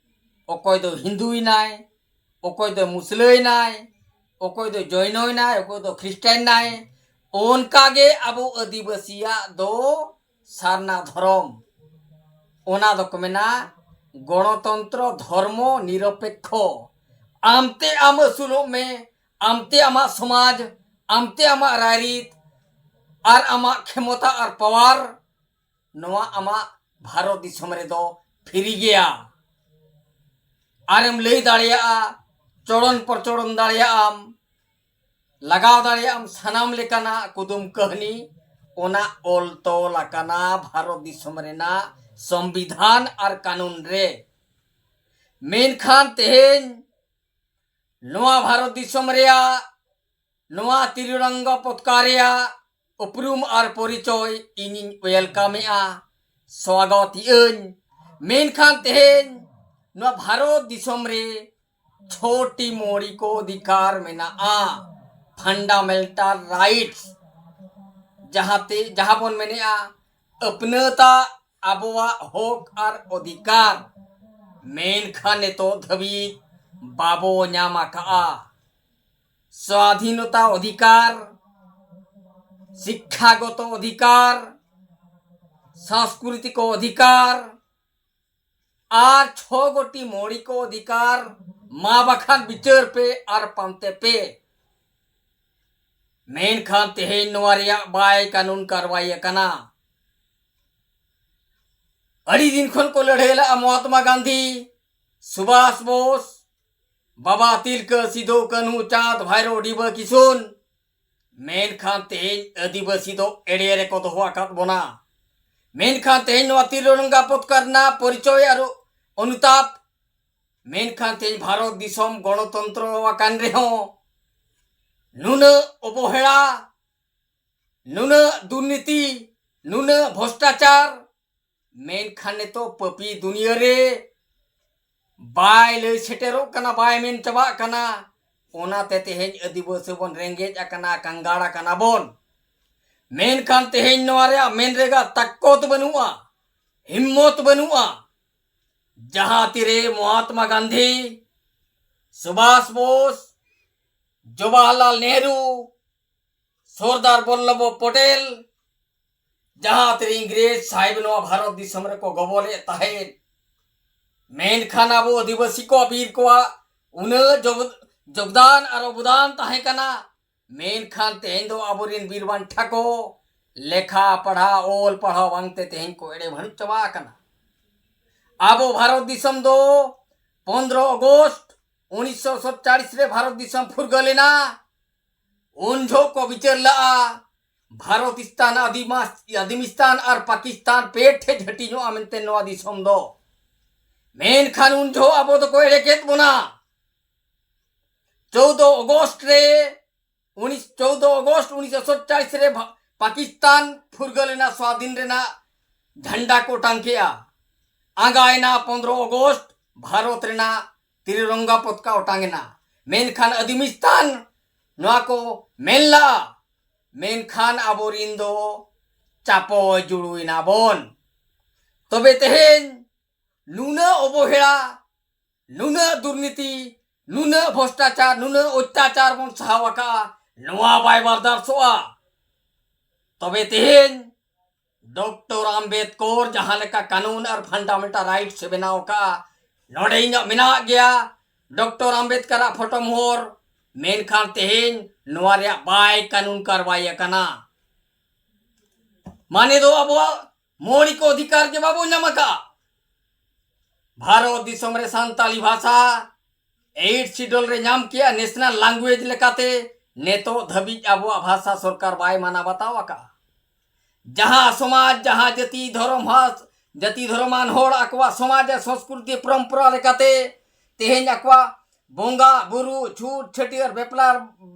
ᱚᱠᱚᱭ ᱫᱚ ᱦᱤᱱᱫᱩᱭᱮᱱᱟᱭ, ᱚᱠᱚᱭ ᱫᱚ ᱢᱩᱥᱞᱟᱹᱭᱮᱱᱟᱭ, ᱚᱠᱚᱭ ᱫᱚ ᱡᱚᱭᱱᱚᱭᱮᱱᱟᱭ, ᱚᱠᱚᱭ ᱫᱚ ᱠᱷᱨᱤᱥᱴᱟᱱ ᱮᱱᱟᱭ, ᱚᱱᱠᱟᱜᱮ ᱟᱵᱚ ᱟᱹᱫᱤᱵᱟᱹᱥᱤᱭᱟᱜ ᱫᱚ ᱥᱟᱨᱱᱟ ᱫᱷᱚᱨᱚᱢ᱾ ᱚᱱᱟ ᱫᱚᱠᱚ ᱢᱮᱱᱟ ᱜᱚᱬᱚᱛᱚᱱᱛᱨᱚ ᱫᱷᱚᱨᱢᱚ ᱱᱤᱨᱚᱯᱮᱠᱠᱷᱚ᱾ ᱟᱢᱛᱮ ᱟᱢ ᱟᱹᱥᱩᱞᱚᱜ ᱢᱮ, ᱟᱢᱛᱮ ᱟᱢᱟᱜ ᱥᱚᱢᱟᱡᱽ, ᱟᱢᱛᱮ ᱟᱢᱟᱜ ᱨᱟᱭᱨᱤᱛ, ᱟᱨ ᱟᱢᱟᱜ ᱠᱷᱮᱢᱚᱛᱟ ᱟᱨ ᱯᱟᱣᱟᱨ, ᱱᱚᱣᱟ ᱟᱢᱟᱜ ᱵᱷᱟᱨᱚᱛ ᱫᱤᱥᱚᱢ ᱨᱮᱫᱚ ᱯᱷᱤᱨᱤ ᱜᱮᱭᱟ᱾ ᱟᱨᱮᱢ ᱞᱟᱹᱭ ᱫᱟᱲᱮᱭᱟᱜᱼᱟ, ᱪᱚᱲᱚᱱ ᱯᱨᱚᱪᱚᱲᱚᱱ ᱫᱟᱲᱮᱭᱟᱜᱼᱟᱢ, ᱞᱟᱜᱟᱣ ᱫᱟᱲᱮᱭᱟᱜᱼᱟᱢ ᱥᱟᱱᱟᱢ ᱞᱮᱠᱟᱱᱟᱜ ᱠᱩᱫᱩᱢ ᱠᱟᱹᱦᱱᱤ᱾ ᱚᱱᱟ ᱚᱞ ᱛᱚᱞ ᱟᱠᱟᱱᱟ ᱵᱷᱟᱨᱚᱛ ᱫᱤᱥᱚᱢ ᱨᱮᱱᱟᱜ ᱥᱚᱝᱵᱤᱫᱷᱟᱱ ᱟᱨ ᱠᱟᱹᱱᱩᱱ ᱨᱮ᱾ ᱢᱮᱱᱠᱷᱟᱱ ᱛᱮᱦᱮᱧ ᱱᱚᱣᱟ ᱵᱷᱟᱨᱚᱛ ᱫᱤᱥᱚᱢ ᱨᱮᱭᱟᱜ ᱱᱚᱣᱟ ᱛᱨᱤᱨᱚᱝᱜᱟ ᱯᱚᱛᱠᱟ ᱨᱮᱭᱟᱜ ᱩᱯᱨᱩᱢ ᱟᱨ ᱯᱚᱨᱤᱪᱚᱭ ᱤᱧᱤᱧ ᱣᱮᱞᱠᱟᱢᱮᱜᱼᱟ, ᱥᱣᱟᱜᱚᱛ ᱮᱜᱼᱟᱹᱧ᱾ ᱢᱮᱱᱠᱷᱟᱱ ᱛᱮᱦᱮᱧ ᱱᱚᱣᱟ ᱵᱷᱟᱨᱚᱛ ᱫᱤᱥᱚᱢ ᱨᱮ ᱪᱷᱚᱴᱤ ᱢᱚᱬᱤ ᱠᱚ ᱚᱫᱷᱤᱠᱟᱨ ᱢᱮᱱᱟᱜᱼᱟ, ᱯᱷᱟᱱᱰᱟᱢᱮᱱᱴᱟᱞ ᱨᱟᱭᱤᱴᱥ, ᱡᱟᱦᱟᱸᱛᱮ, ᱡᱟᱦᱟᱸ ᱵᱚᱱ ᱢᱮᱱᱮᱜᱼᱟ ᱟᱹᱯᱱᱟᱹᱛᱟᱜ ᱟᱵᱚᱣᱟᱜ ᱦᱚᱠ ᱟᱨ ᱚᱫᱷᱤᱠᱟᱨ᱾ ᱢᱮᱱᱠᱷᱟᱱ ᱱᱤᱛᱚᱜ ᱫᱷᱟᱹᱵᱤᱡ ᱵᱟᱵᱚ ᱧᱟᱢ ᱟᱠᱟᱜᱼᱟ᱾ ᱥᱣᱟᱫᱷᱤᱱᱚᱛᱟ ᱚᱫᱷᱤᱠᱟᱨ, ᱥᱤᱠᱠᱷᱟᱜᱚᱛᱚ ᱚᱫᱷᱤᱠᱟᱨ, ᱥᱟᱝᱥᱠᱨᱤᱛᱤᱠ ᱚᱫᱷᱤᱠᱟᱨ, ᱟᱨ ᱪᱷᱚ ᱜᱚᱴᱤ ᱢᱚᱬᱤᱠ ᱚᱫᱷᱤᱠᱟᱨ ᱢᱟ ᱵᱟᱠᱷᱟᱱ ᱵᱤᱪᱟᱹᱨ ᱯᱮ ᱟᱨ ᱯᱟᱱᱛᱮ ᱯᱮ᱾ ᱢᱮᱱᱠᱷᱟᱱ ᱛᱮᱦᱮᱧ ᱱᱚᱣᱟ ᱨᱮᱭᱟᱜ ᱵᱟᱭ ᱠᱟᱹᱱᱩᱱ ᱠᱟᱨᱣᱟᱭ ᱟᱠᱟᱱᱟ᱾ ᱟᱹᱰᱤ ᱫᱤᱱ ᱠᱷᱚᱱ ᱠᱚ ᱞᱟᱹᱲᱦᱟᱹᱭ ᱞᱟᱜᱼᱟ ᱢᱚᱦᱟᱛᱢᱟ ᱜᱟᱱᱫᱷᱤ, ᱥᱩᱵᱷᱟᱥ ᱵᱳᱥ, ᱵᱟᱵᱟ ᱛᱤᱞᱠᱟᱹ, ᱥᱤᱫᱩ, ᱠᱟᱹᱱᱦᱩ, ᱪᱟᱸᱫᱽ, ᱵᱷᱟᱭᱨᱳ, ᱰᱤᱵᱟᱹ, ᱠᱤᱥᱩᱱ᱾ ᱢᱮᱱᱠᱷᱟᱱ ᱛᱮᱦᱮᱧ ᱟᱹᱫᱤᱵᱟᱹᱥᱤ ᱫᱚ ᱮᱲᱮ ᱨᱮᱠᱚ ᱫᱚᱦᱚ ᱟᱠᱟᱫ ᱵᱚᱱᱟ᱾ ᱢᱮᱱᱠᱷᱟᱱ ᱛᱮᱦᱮᱧ ᱱᱚᱣᱟ ᱛᱤᱨᱚᱝᱜᱟ ᱯᱚᱛᱠᱟ ᱨᱮᱱᱟᱜ ᱯᱚᱨᱤᱪᱚᱭ ᱟᱨ ᱚᱱᱩᱛᱟᱯ, ᱢᱮᱱᱠᱷᱟᱱ ᱛᱮᱦᱮᱧ ᱵᱷᱟᱨᱚᱛ ᱫᱤᱥᱚᱢ ᱜᱚᱬᱚᱛᱚᱱᱛᱨᱚ ᱟᱠᱟᱱ ᱨᱮᱦᱚᱸ ᱱᱩᱱᱟᱹᱜ ᱚᱵᱚᱦᱮᱲᱟ, ᱱᱩᱱᱟᱹᱜ ᱫᱩᱨᱱᱤᱛᱤ, ᱱᱩᱱᱟᱹᱜ ᱵᱷᱨᱚᱥᱴᱟᱪᱟᱨ, ᱢᱮᱱᱠᱷᱟᱱ ᱱᱤᱛᱚᱜ ᱯᱟᱹᱯᱤ ᱫᱩᱱᱤᱭᱟᱹ ᱨᱮ ᱵᱟᱭ ᱞᱟᱹᱭ ᱥᱮᱴᱮᱨᱚᱜ ᱠᱟᱱᱟ, ᱵᱟᱭ ᱢᱮᱱ ᱪᱟᱵᱟᱜ ᱠᱟᱱᱟ᱾ ᱚᱱᱟᱛᱮ ᱛᱮᱦᱮᱧ ᱟᱹᱫᱤᱵᱟᱹᱥᱤ ᱵᱚᱱ ᱨᱮᱸᱜᱮᱡ ᱟᱠᱟᱱᱟ, ᱠᱟᱝᱜᱟᱲ ᱟᱠᱟᱱᱟ ᱵᱚᱱ᱾ ᱢᱮᱱᱠᱷᱟᱱ ᱛᱮᱦᱮᱧ ᱱᱚᱣᱟ ᱨᱮᱭᱟᱜ ᱢᱮᱱ ᱨᱮᱭᱟᱜ ᱛᱟᱠᱚᱛ ᱵᱟᱹᱱᱩᱜᱼᱟ, ᱦᱤᱢᱢᱚᱛ ᱵᱟᱹᱱᱩᱜᱼᱟ᱾ ᱡᱟᱦᱟᱸ ᱛᱤᱨᱮ ᱢᱚᱦᱟᱛᱢᱟ ᱜᱟᱱᱫᱷᱤ, ᱥᱩᱵᱷᱟᱥ ᱵᱳᱥ, ᱡᱚᱣᱟᱦᱚᱨᱞᱟᱞ ᱱᱮᱦᱨᱩ, ᱥᱚᱨᱫᱟᱨ ᱵᱚᱞᱞᱚᱵᱷ ᱯᱚᱴᱮᱞ, ᱡᱟᱦᱟᱸ ᱛᱤᱨᱮ ᱤᱝᱨᱮᱡᱽ ᱥᱟᱦᱮᱵ ᱱᱚᱣᱟ ᱵᱷᱟᱨᱚᱛ ᱫᱤᱥᱚᱢ ᱨᱮᱠᱚ ᱜᱚᱵᱚᱞᱮᱫ ᱛᱟᱦᱮᱸᱫ, ᱢᱮᱱᱠᱷᱟᱱ ᱟᱵᱚ ᱟᱹᱫᱤᱵᱟᱹᱥᱤ ᱠᱚ ᱵᱤᱨ ᱠᱚᱣᱟᱜ ᱩᱱᱟᱹᱜ ᱡᱚᱜ-, ᱡᱳᱜᱽᱫᱟᱱ ᱟᱨ ᱚᱵᱚᱫᱟᱱ ᱛᱟᱦᱮᱸ ᱠᱟᱱᱟ᱾ ᱢᱮᱱᱠᱷᱟᱱ ᱛᱮᱦᱮᱧ ᱫᱚ ᱟᱵᱚᱨᱮᱱ ᱵᱤᱨ ᱵᱟᱱᱴᱟ ᱠᱚ ᱞᱮᱠᱷᱟ ᱯᱟᱲᱦᱟᱣ, ᱚᱞ ᱯᱟᱲᱦᱟᱣ ᱵᱟᱝᱛᱮ ᱛᱮᱦᱮᱧ ᱠᱚ ᱮᱲᱮ ᱵᱷᱟᱹᱱᱩᱡ ᱪᱟᱵᱟ ᱟᱠᱟᱱᱟ᱾ ᱟᱵᱚ ᱵᱷᱟᱨᱚᱛ ᱫᱤᱥᱚᱢ ᱫᱚ ᱯᱚᱱᱫᱽᱨᱚ ᱟᱜᱚᱥᱴ ᱩᱱᱤᱥᱥᱚ ᱥᱟᱛᱪᱟᱞᱤᱥ ᱨᱮ ᱵᱷᱟᱨᱚᱛ ᱫᱤᱥᱚᱢ ᱯᱷᱩᱨᱜᱟᱹᱞ ᱮᱱᱟ᱾ ᱩᱱ ᱡᱚᱦᱚᱜ ᱠᱚ ᱵᱤᱪᱟᱹᱨ ᱞᱟᱜᱼᱟ, ᱵᱷᱟᱨᱚᱛᱤᱥᱛᱟᱱ, ᱟᱫᱤᱢᱟᱥ-, ᱟᱫᱤᱢᱤᱥᱛᱟᱱ ᱟᱨ ᱯᱟᱠᱤᱥᱛᱟᱱ ᱯᱮ ᱴᱷᱮᱡ ᱦᱟᱹᱴᱤᱧᱚᱜᱼᱟ ᱢᱮᱱᱛᱮ ᱱᱚᱣᱟ ᱫᱤᱥᱚᱢ ᱫᱚ᱾ ᱢᱮᱱᱠᱷᱟᱱ ᱩᱱ ᱡᱚᱦᱚᱜ ᱟᱵᱚ ᱫᱚᱠᱚ ᱮᱲᱮ ᱠᱮᱫ ᱵᱚᱱᱟ᱾ ᱪᱳᱫᱚ ᱟᱜᱚᱥᱴ ᱨᱮ, ᱩᱱᱤᱥ, ᱪᱳᱫᱚ ᱟᱜᱚᱥᱴ ᱩᱱᱤᱥᱥᱚ ᱥᱟᱛᱪᱟᱞᱤᱥ ᱨᱮ ᱵᱷᱟ-, ᱯᱟᱠᱤᱥᱛᱟᱱ ᱯᱷᱩᱨᱜᱟᱹᱞ ᱮᱱᱟ, ᱥᱣᱟᱫᱷᱤᱱ ᱨᱮᱱᱟᱜ ᱡᱷᱟᱱᱰᱟ ᱠᱚ ᱚᱴᱟᱝ ᱠᱮᱜᱼᱟ᱾ ᱟᱸᱜᱟᱭᱮᱱᱟ ᱯᱚᱱᱫᱽᱨᱚ ᱟᱜᱚᱥᱴ, ᱵᱷᱟᱨᱚᱛ ᱨᱮᱱᱟᱜ ᱛᱤᱨᱚᱝᱜᱟ ᱯᱚᱛᱠᱟ ᱚᱴᱟᱝ ᱮᱱᱟ᱾ ᱢᱮᱱᱠᱷᱟᱱ ᱟᱫᱤᱢᱤᱥᱛᱟᱱ ᱱᱚᱣᱟ ᱠᱚ ᱢᱮᱱ ᱞᱟᱜᱼᱟ, ᱢᱮᱱᱠᱷᱟᱱ ᱟᱵᱚᱨᱤᱱ ᱫᱚ ᱪᱟᱯᱚᱭ ᱡᱩᱲᱩᱭᱮᱱᱟ ᱵᱚᱱ᱾ ᱛᱚᱵᱮ ᱛᱮᱦᱮᱧ ᱱᱩᱱᱟᱹᱜ ᱚᱵᱚᱦᱮᱲᱟ, ᱱᱩᱱᱟᱹᱜ ᱫᱩᱨᱱᱤᱛᱤ, ᱱᱩᱱᱟᱹᱜ ᱵᱷᱨᱚᱥᱴᱟᱪᱟᱨ, ᱱᱩᱱᱟᱹᱜ ᱚᱛᱛᱟᱪᱟᱨ ᱵᱚᱱ ᱥᱟᱦᱟᱣ ᱟᱠᱟᱫᱼᱟ, ᱱᱚᱣᱟ ᱵᱟᱭ ᱵᱟᱨᱫᱟᱥᱚᱜᱼᱟ᱾ ᱛᱚᱵᱮ ᱛᱮᱦᱮᱧ ᱰᱚᱠᱴᱚᱨ ᱟᱢᱵᱮᱫᱠᱚᱨ ᱡᱟᱦᱟᱸ ᱞᱮᱠᱟ ᱠᱟᱹᱱᱩᱱ ᱟᱨ ᱯᱷᱟᱱᱰᱟᱢᱮᱱᱴᱟᱞ ᱨᱟᱭᱤᱴᱥ ᱮ ᱵᱮᱱᱟᱣ ᱟᱠᱟᱫᱼᱟ, ᱱᱚᱰᱮ ᱤᱧᱟᱹᱜ ᱢᱮᱱᱟᱜ ᱜᱮᱭᱟ ᱰᱚᱠᱴᱚᱨ ᱟᱢᱵᱮᱫᱠᱟᱨᱟᱜ ᱯᱷᱳᱴᱳ ᱢᱳᱦᱚᱨ, ᱢᱮᱱᱠᱷᱟᱱ ᱛᱮᱦᱮᱧ ᱱᱚᱣᱟ ᱨᱮᱭᱟᱜ ᱵᱟᱭ ᱠᱟᱹᱱᱩᱱ ᱠᱟᱨᱣᱟᱭ ᱟᱠᱟᱱᱟ᱾ ᱢᱟᱱᱮ ᱫᱚ ᱟᱵᱚᱣᱟᱜ ᱢᱳᱣᱞᱤᱠ ᱚᱫᱷᱤᱠᱟᱨ ᱜᱮ ᱵᱟᱵᱚ ᱧᱟᱢ ᱟᱠᱟᱫᱼᱟ᱾ ᱵᱷᱟᱨᱚᱛ ᱫᱤᱥᱚᱢ ᱨᱮ ᱥᱟᱱᱛᱟᱞᱤ ᱵᱷᱟᱥᱟ ᱮᱭᱤᱴ ᱥᱤᱰᱚᱞ ᱨᱮ ᱧᱟᱢ ᱠᱮᱜᱼᱟ ᱱᱮᱥᱱᱟᱞ ᱞᱟᱝᱜᱩᱭᱮᱡᱽ ᱞᱮᱠᱟᱛᱮ᱾ ᱱᱤᱛᱚᱜ ᱫᱷᱟᱹᱵᱤᱡ ᱟᱵᱚᱣᱟᱜ ᱵᱷᱟᱥᱟ ᱥᱚᱨᱠᱟᱨ ᱵᱟᱭ ᱢᱟᱱᱟᱣ ᱵᱟᱛᱟᱣ ᱟᱠᱟᱫᱼᱟ᱾ ᱡᱟᱦᱟᱸ ᱥᱚᱢᱟᱡᱽ, ᱡᱟᱦᱟᱸ ᱡᱟᱹᱛᱤ ᱫᱷᱚᱨᱚᱢ ᱦᱟᱥ-, ᱡᱟᱹᱛᱤ ᱫᱷᱚᱨᱚᱢᱟᱱ ᱦᱚᱲ ᱟᱠᱚᱣᱟᱜ ᱥᱚᱢᱟᱡᱽ ᱟᱨ ᱥᱚᱸᱥᱠᱨᱤᱛᱤ ᱯᱚᱨᱚᱢᱯᱚᱨᱟ ᱞᱮᱠᱟᱛᱮ ᱛᱮᱦᱮᱧ ᱟᱠᱚᱣᱟᱜ ᱵᱚᱸᱜᱟ ᱵᱩᱨᱩ, ᱪᱷᱩᱛ ᱪᱷᱟᱹᱴᱭᱟᱹᱨ, ᱵᱮᱯᱞᱟ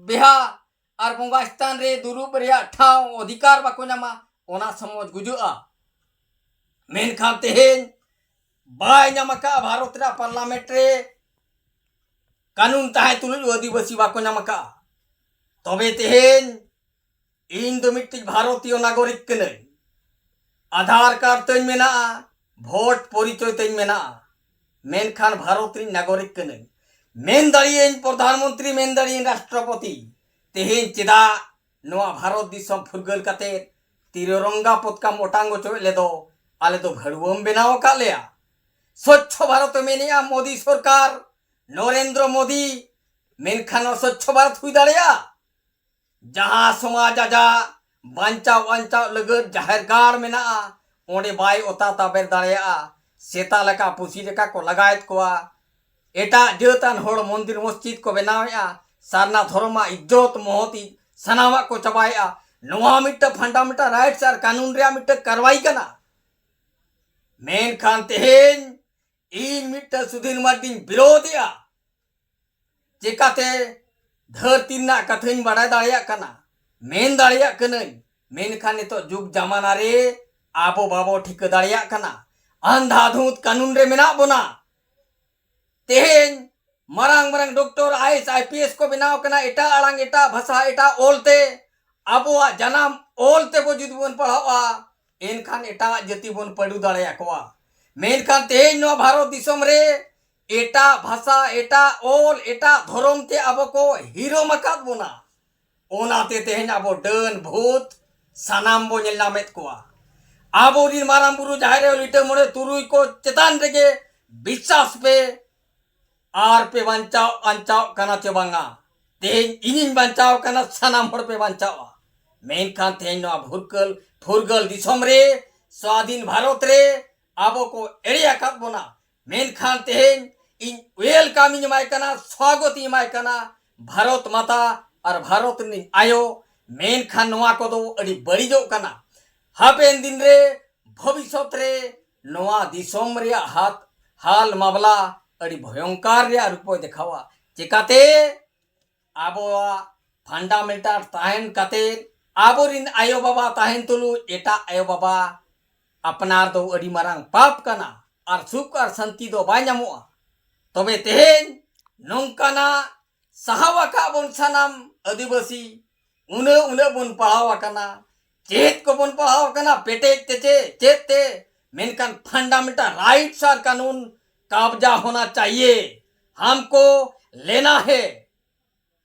ᱵᱤᱦᱟ ᱟᱨ ᱵᱚᱸᱜᱟ ᱥᱛᱷᱟᱱ ᱨᱮ ᱫᱩᱲᱩᱵ ᱨᱮᱭᱟᱜ ᱴᱷᱟᱶ ᱚᱫᱷᱤᱠᱟᱨ ᱵᱟᱠᱚ ᱧᱟᱢᱟ, ᱚᱱᱟ ᱥᱚᱢᱟᱡᱽ ᱜᱩᱡᱩᱜᱼᱟ᱾ ᱢᱮᱱᱠᱷᱟᱱ ᱛᱮᱦᱮᱧ ᱵᱟᱭ ᱧᱟᱢ ᱟᱠᱟᱫᱼᱟ ᱵᱷᱟᱨᱚᱛ ᱨᱮᱭᱟᱜ ᱯᱟᱨᱞᱟᱢᱮᱱᱴ ᱨᱮ ᱠᱟᱹᱱᱩᱱ ᱛᱟᱦᱮᱸ ᱛᱩᱞᱩᱡ ᱟᱹᱫᱤᱵᱟᱹᱥᱤ ᱵᱟᱠᱚ ᱧᱟᱢ ᱟᱠᱟᱫᱼᱟ᱾ ᱛᱚᱵᱮ ᱛᱮᱦᱮᱧ ᱤᱧ ᱫᱚ ᱢᱤᱫᱴᱤᱡ ᱵᱷᱟᱨᱚᱛᱤᱭᱚ ᱱᱟᱜᱚᱨᱤᱠ ᱠᱟᱹᱱᱟᱹᱧ᱾ ᱟᱫᱷᱟᱨ ᱠᱟᱨᱰ ᱛᱟᱹᱧ ᱢᱮᱱᱟᱜᱼᱟ, ᱵᱷᱳᱴ ᱯᱚᱨᱤᱪᱚᱭ ᱛᱟᱹᱧ ᱢᱮᱱᱟᱜᱼᱟ, ᱢᱮᱱᱠᱷᱟᱱ ᱵᱷᱟᱨᱚᱛ ᱨᱤᱱ ᱱᱟᱜᱚᱨᱤᱠ ᱠᱟᱹᱱᱟᱹᱧ᱾ ᱢᱮᱱ ᱫᱟᱲᱮᱭᱟᱹᱧ ᱯᱨᱚᱫᱷᱟᱱ ᱢᱚᱱᱛᱨᱤ, ᱢᱮᱱ ᱫᱟᱲᱮᱭᱟᱹᱧ ᱨᱟᱥᱴᱨᱚᱯᱚᱛᱤ, ᱛᱮᱦᱮᱧ ᱪᱮᱫᱟᱜ ᱱᱚᱣᱟ ᱵᱷᱟᱨᱚᱛ ᱫᱤᱥᱚᱢ ᱯᱷᱩᱨᱜᱟᱹᱞ ᱠᱟᱛᱮ ᱛᱤᱨᱚᱝᱜᱟ ᱯᱚᱛᱠᱟᱢ ᱚᱴᱟᱝ ᱚᱪᱚᱭᱮᱫ ᱞᱮᱫᱚ ᱟᱞᱮ ᱫᱚ ᱵᱷᱟᱹᱲᱩᱣᱟᱹᱢ ᱵᱮᱱᱟᱣ ᱟᱠᱟᱫ ᱞᱮᱭᱟ? ᱥᱚᱪᱪᱷᱚ ᱵᱷᱟᱨᱚᱛ ᱮ ᱢᱮᱱᱮᱜᱼᱟ ᱢᱳᱫᱤ ᱥᱚᱨᱠᱟᱨ, ᱱᱚᱨᱮᱱᱫᱨᱚ ᱢᱳᱫᱤ, ᱢᱮᱱᱠᱷᱟᱱ ᱱᱚᱣᱟ ᱥᱚᱪᱪᱷᱚ ᱵᱷᱟᱨᱚᱛ ᱦᱩᱭ ᱫᱟᱲᱮᱭᱟᱜᱼᱟ? ᱡᱟᱦᱟᱸ ᱥᱚᱢᱟᱡᱽ ᱟᱡᱟᱜ ᱵᱟᱧᱪᱟᱣ ᱟᱧᱪᱟᱣ ᱞᱟᱹᱜᱤᱫ ᱡᱟᱦᱮᱨ ᱜᱟᱲ ᱢᱮᱱᱟᱜᱼᱟ, ᱚᱸᱰᱮ ᱵᱟᱭ ᱚᱛᱟ ᱛᱟᱵᱮᱨ ᱫᱟᱲᱮᱭᱟᱜᱼᱟ᱾ ᱥᱮᱛᱟ ᱞᱮᱠᱟ ᱯᱩᱥᱤ ᱞᱮᱠᱟ ᱠᱚ ᱞᱟᱜᱟᱭᱮᱫ ᱠᱚᱣᱟ᱾ ᱮᱴᱟᱜ ᱡᱟᱹᱛᱟᱱ ᱦᱚᱲ ᱢᱚᱱᱫᱤᱨ ᱢᱚᱥᱡᱤᱫ ᱠᱚ ᱵᱮᱱᱟᱣᱮᱫᱼᱟ, ᱥᱟᱨᱱᱟ ᱫᱷᱚᱨᱚᱢᱟᱜ ᱤᱡᱽᱡᱚᱛ ᱢᱚᱦᱚᱛ ᱤᱡ ᱥᱟᱱᱟᱢᱟᱜ ᱠᱚ ᱪᱟᱵᱟᱭᱮᱫᱼᱟ᱾ ᱱᱚᱣᱟ ᱢᱤᱫᱴᱟᱝ ᱯᱷᱟᱱᱰᱟᱢᱮᱱᱴᱟᱞ ᱨᱟᱭᱤᱴᱥ ᱟᱨ ᱠᱟᱹᱱᱩᱱ ᱨᱮᱭᱟᱜ ᱢᱤᱫᱴᱟᱝ ᱠᱟᱨᱣᱟᱭ ᱠᱟᱱᱟ᱾ ᱢᱮᱱᱠᱷᱟᱱ ᱛᱮᱦᱮᱧ ᱤᱧ ᱢᱤᱫᱴᱟᱝ ᱥᱩᱫᱷᱤᱨ ᱢᱟᱨᱰᱤᱧ ᱵᱤᱨᱳᱫᱷᱮᱜᱼᱟ᱾ ᱪᱮᱠᱟᱛᱮ ᱫᱷᱟᱹᱨᱛᱤ ᱨᱮᱱᱟᱜ ᱠᱟᱛᱷᱟᱧ ᱵᱟᱲᱟᱭ ᱫᱟᱲᱮᱭᱟᱜ ᱠᱟᱱᱟ, ᱢᱮᱱ ᱫᱟᱲᱮᱭᱟᱜ ᱠᱟᱹᱱᱟᱹᱧ, ᱢᱮᱱᱠᱷᱟᱱ ᱱᱤᱛᱚᱜ ᱡᱩᱜᱽ ᱡᱟᱢᱟᱱᱟ ᱨᱮ ᱟᱵᱚ ᱵᱟᱵᱚ ᱴᱷᱤᱠᱟᱹ ᱫᱟᱲᱮᱭᱟᱜ ᱠᱟᱱᱟ᱾ ᱟᱱᱫᱷᱟᱫᱷᱩᱸᱫ ᱠᱟᱹᱱᱩᱱ ᱨᱮ ᱢᱮᱱᱟᱜ ᱵᱚᱱᱟ᱾ ᱛᱮᱦᱮᱧ ᱢᱟᱨᱟᱝ ᱢᱟᱨᱟᱝ doctor, I A S, I P S ᱠᱚ ᱵᱮᱱᱟᱣ ᱠᱟᱱᱟ, ᱮᱴᱟᱜ ᱟᱲᱟᱝ, ᱮᱴᱟᱜ ᱵᱷᱟᱥᱟ, ᱮᱴᱟᱜ ᱚᱞ ᱛᱮ᱾ ᱟᱵᱚᱣᱟᱜ ᱡᱟᱱᱟᱢ ᱚᱞ ᱛᱮᱵᱚ ᱡᱩᱫᱤ ᱵᱚᱱ ᱯᱟᱲᱦᱟᱣᱟ, ᱮᱱᱠᱷᱟᱱ ᱮᱴᱟᱜ ᱡᱟᱹᱛᱤ ᱵᱚᱱ ᱯᱟᱹᱰᱩ ᱫᱟᱲᱮᱭᱟᱠᱚᱣᱟ᱾ ᱢᱮᱱᱠᱷᱟᱱ ᱛᱮᱦᱮᱧ ᱱᱚᱣᱟ ᱵᱷᱟᱨᱚᱛ ᱫᱤᱥᱚᱢ ᱨᱮ ᱮᱴᱟᱜ ᱵᱷᱟᱥᱟ, ᱮᱴᱟᱜ ᱚᱞ, ᱮᱴᱟᱜ ᱫᱷᱚᱨᱚᱢ ᱛᱮ ᱟᱵᱚ ᱠᱚ ᱦᱤᱨᱚᱢ ᱟᱠᱟᱫ ᱵᱚᱱᱟ᱾ ᱚᱱᱟᱛᱮ ᱛᱮᱦᱮᱧ ᱟᱵᱚ ᱰᱟᱹᱱ ᱵᱷᱩᱛ ᱥᱟᱱᱟᱢ ᱵᱚ ᱧᱮᱞ ᱧᱟᱢᱮᱫ ᱠᱚᱣᱟ᱾ ᱟᱵᱚᱨᱤᱱ ᱢᱟᱨᱟᱝ ᱵᱩᱨᱩ, ᱡᱟᱦᱮᱨ ᱟᱭᱳ, ᱞᱤᱴᱟᱹ ᱢᱚᱬᱮ ᱛᱩᱨᱩᱭ ᱠᱚ ᱪᱮᱛᱟᱱ ᱨᱮᱜᱮ ᱵᱤᱥᱥᱟᱥ ᱯᱮ, ᱟᱨ ᱯᱮ ᱵᱟᱧᱪᱟᱣ ᱟᱧᱪᱟᱣ ᱠᱟᱱᱟ ᱪᱮ ᱵᱟᱝᱟ? ᱛᱮᱦᱮᱧ ᱤᱧᱤᱧ ᱵᱟᱧᱪᱟᱣ ᱠᱟᱱᱟ, ᱥᱟᱱᱟᱢ ᱦᱚᱲ ᱯᱮ ᱵᱟᱧᱪᱟᱣᱟ᱾ ᱢᱮᱱᱠᱷᱟᱱ ᱛᱮᱦᱮᱧ ᱱᱚᱣᱟ ᱯᱷᱩᱨᱜᱟᱹᱞ, ᱯᱷᱩᱨᱜᱟᱹᱞ ᱫᱤᱥᱚᱢ ᱨᱮ, ᱥᱣᱟᱫᱷᱤᱱ ᱵᱷᱟᱨᱚᱛ ᱨᱮ ᱟᱵᱚ ᱠᱚ ᱮᱲᱮ ᱟᱠᱟᱫ ᱵᱚᱱᱟ᱾ ᱢᱮᱱᱠᱷᱟᱱ ᱛᱮᱦᱮᱧ ᱤᱧ ᱣᱮᱞᱠᱟᱢ ᱤᱧ ᱮᱢᱟᱭ ᱠᱟᱱᱟ, ᱥᱣᱟᱜᱚᱛ ᱤᱧ ᱮᱢᱟᱭ ᱠᱟᱱᱟ ᱵᱷᱟᱨᱚᱛ ᱢᱟᱛᱟ ᱟᱨ ᱵᱷᱟᱨᱚᱛ ᱨᱤᱱᱤᱡ ᱟᱭᱳ᱾ ᱢᱮᱱᱠᱷᱟᱱ ᱱᱚᱣᱟ ᱠᱚᱫᱚ ᱟᱹᱰᱤ ᱵᱟᱹᱲᱤᱡᱚᱜ ᱠᱟᱱᱟ᱾ ᱦᱟᱯᱮᱱ ᱫᱤᱱ ᱨᱮ, ᱵᱷᱚᱵᱤᱥᱥᱚᱛ ᱨᱮ ᱱᱚᱣᱟ ᱫᱤᱥᱚᱢ ᱨᱮᱭᱟᱜ ᱦᱟᱛ, ᱦᱟᱞ ᱢᱟᱢᱞᱟ ᱟᱹᱰᱤ ᱵᱷᱚᱭᱚᱝᱠᱟᱨ ᱨᱮᱭᱟᱜ ᱨᱩᱯ ᱮ ᱫᱮᱠᱷᱟᱣᱟ᱾ ᱪᱮᱠᱟᱛᱮ? ᱟᱵᱚᱣᱟᱜ ᱯᱷᱟᱱᱰᱟᱢᱮᱱᱴᱟᱞ ᱛᱟᱦᱮᱱ ᱠᱟᱛᱮ, ᱟᱵᱚᱨᱤᱱ ᱟᱭᱳ ᱵᱟᱵᱟ ᱛᱟᱦᱮᱱ ᱛᱩᱞᱩᱡ ᱮᱴᱟᱜ ᱟᱭᱳ ᱵᱟᱵᱟ ᱟᱯᱱᱟᱨ ᱫᱚ ᱟᱹᱰᱤ ᱢᱟᱨᱟᱝ ᱯᱟᱯ ᱠᱟᱱᱟ ᱟᱨ ᱥᱩᱠ ᱟᱨ ᱥᱟᱱᱛᱤ ᱫᱚ ᱵᱟᱭ ᱧᱟᱢᱚᱜᱼᱟ᱾ ᱛᱚᱵᱮ ᱛᱮᱦᱮᱧ ᱱᱚᱝᱠᱟᱱᱟᱜ ᱥᱟᱦᱟᱣ ᱟᱠᱟᱫ ᱵᱚᱱ ᱥᱟᱱᱟᱢ ᱟᱹᱫᱤᱵᱟᱹᱥᱤ, ᱩᱱᱟᱹᱜ ᱩᱱᱟᱹᱜ ᱵᱚᱱ ᱯᱟᱲᱦᱟᱣ ᱟᱠᱟᱱᱟ, ᱪᱮᱫ ᱠᱚᱵᱚᱱ ᱯᱟᱲᱦᱟᱣ ᱟᱠᱟᱱᱟ, ᱯᱮᱴᱮᱡ ᱛᱮ ᱪᱮᱫ ᱪᱮᱫ ᱛᱮ, ᱢᱮᱱᱠᱷᱟᱱ ᱯᱷᱟᱱᱰᱟᱢᱮᱱᱴᱟᱞ ᱨᱟᱭᱤᱴᱥ ᱟᱨ ᱠᱟᱹᱱᱩᱱ ᱠᱟᱵᱡᱟ ᱦᱳᱱᱟ ᱪᱟᱦᱤᱭᱮ, ᱦᱟᱢᱠᱳ ᱞᱮᱱᱟ ᱦᱮ